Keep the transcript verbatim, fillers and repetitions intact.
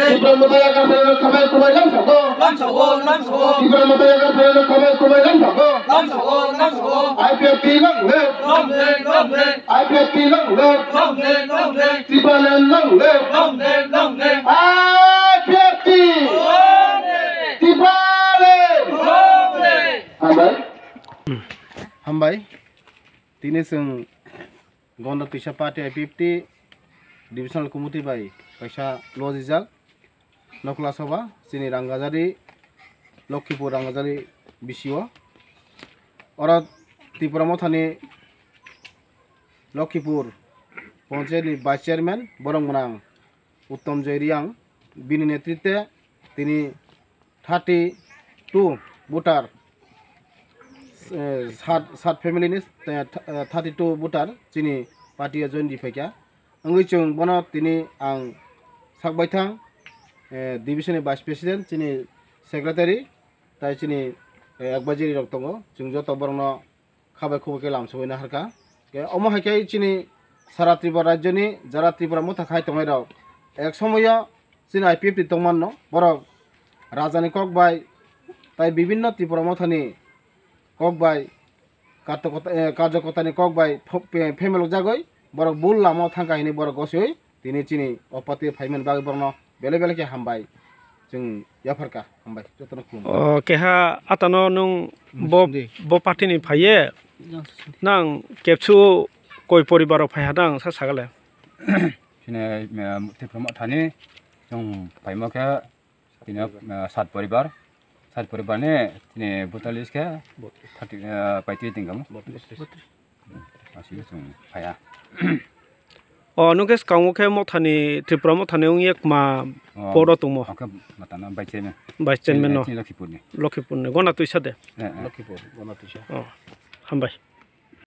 Tipra Motha yakarphaino khamai khumai lamsao. Lamsao, lamsao. Tipra Motha yakarphaino khamai khumai lamsao. Lamsao, lamsao. I P F T long live. Long live, long live. I P F T long live. Long live, long live. Tipraland long live. Long live, long live. I P F T. Long live. Tipraland. Long live. Hambai. Hambai. Tini chwng Ganda Twisa Party I P F T Divisional Committee bai kaisa lojijak Nokla Sabha chini Rangajari, Lokhipur Rangajari bisio. Oro Tipra Mothani Lokhipur Panchayat ni Vice Chairman borok mwnang Uttom Joy Reang, bini netritwe tini thirty two voter, eh, sat, sat family ni, eh, th-, eh, thirty two voter chini party o join di phaikha. Wngwi chwng bono tini ang sak baithang, eh, division ni vice president, chini secretary, tai chini, eh, advisory rok tongo. Chwng joto borokno khabai khubui khe lamsogwi naharkha. Khe omo hai khe chini sara Tripura rajyoni jara Tripura motha khai tongnai rok ek somoyo chini I P F T tongmanno borok rajani kok bai tai bibinno Tripura mothani kok bai kartokota-, eh, karjokotani kok bai pho-, pe-, phemelok jagwi borok bul lama o thangkha hinwi borok gosiwi tini chini o party phaimani bagwi borokno belai belai khe hambai chwng yapharkha, hambai jotono khulumkha. O, keha atano nwng bo, bo party ni phaiye, nang kepsu koi poribar rok phaiha nang sa sagale? Chini, eh, Tipra Mothani chwng phaima khe tini, eh, sat poribar, sat poribar ni tini voter list khe thirty, eh, paitri tingkha mo. Aswk chwng phaiya. O, nwng khe swkango khe mothani, Tripura mothani wngya kma O, poro tongmo? Oke, matana vice chairman. Vice chairman no? Chini Lokhipurni. Lokhipurni. Gona twisa de? Eh, eh. Lokhipur, gona twisa. O, hambai.